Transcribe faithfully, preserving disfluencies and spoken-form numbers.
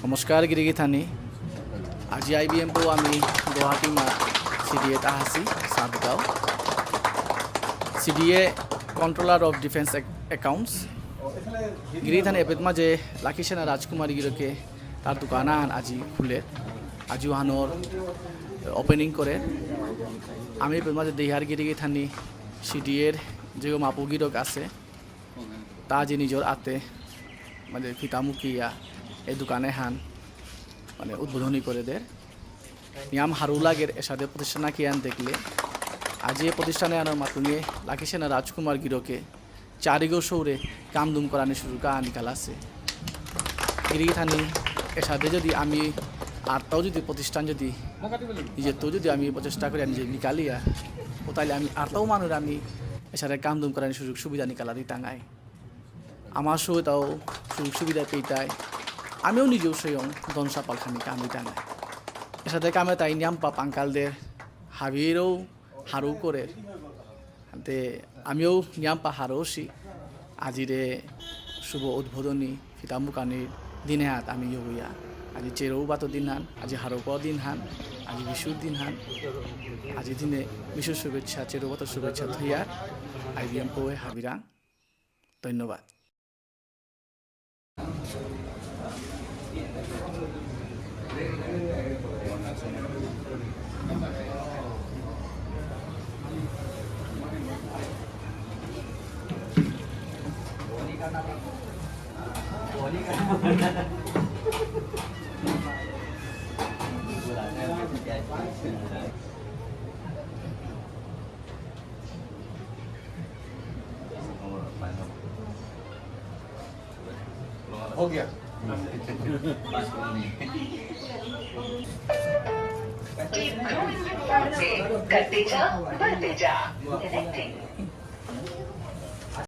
নমস্কার গিরিগিথানি। আজি আই বি এম পো আমি গুয়াহাটি মা সি ডি এ ত আহাসি Satgaon. C D A Controller of Defence Ac-, Accounts। গিরিগিথানি এপেত মাঝে লাকি সেনা রাজকুমার গিরকে তার দোকান আহান আজি খুলে। আজি ওহানর ওপেনিং করে। আমি এপেত মাঝে দেহার গিরিগিথানি সি ডি এর যে মাপু গিরক আছে, তা আজি নিজর আতে মানে ফিতা মুকিয়া এই দোকান এহান মানে উদ্বোধনী করে দের। নিয়াম হারৌ লাগের এসাদে প্রতিষ্ঠান আহান দেখলে। আজি এই প্রতিষ্ঠান এহানর মাতুঙে লাকি সেনা রাজকুমার গিরকে চারিগো সৌরে কামদুম করানি সুযোগ আহান নিকালাসে। গিরিগিথানি এসাদে যদি আমি আরতাও যদি প্রতিষ্ঠান যদি নিজেত্ত যদি আমি প্রচেষ্টা করি নিজে নিকালিয়া, ও তাইলে আমি আরতাও মানুর আমি এসাদে কামদুম করানি সুযোগ সুবিধা নিকালা দিতাঙাই। আমার সৌতাও সুযোগ সুবিধা পেইতাই, আমিও নিজেও স্বয়ং দনসা পালখানি কাম দিতাঙাই। এসাদে কামে তাই নিয়াম পা পাঙ্কাল দের, হাবিরেও হারৌ করে। তে আমিও নিয়াম পা হারৌসি, আজিরে শুভ উদ্বোধনী ফিতা মুকানির দিন এহাত আমি ইয়গুয়া। আজি চেরৌ বাতো দিন হান, আজি হারৌকাও দিন হান, আজি বিষুর দিন হান। আজি দিনে বিষুর শুভেচ্ছা, চেরৌ বাতো শুভেচ্ছা থইয়ার আই বি এম পো এ হাবিরাং। ধন্যবাদ। हो गया। करते जा, बढ़ते जा। Connecting।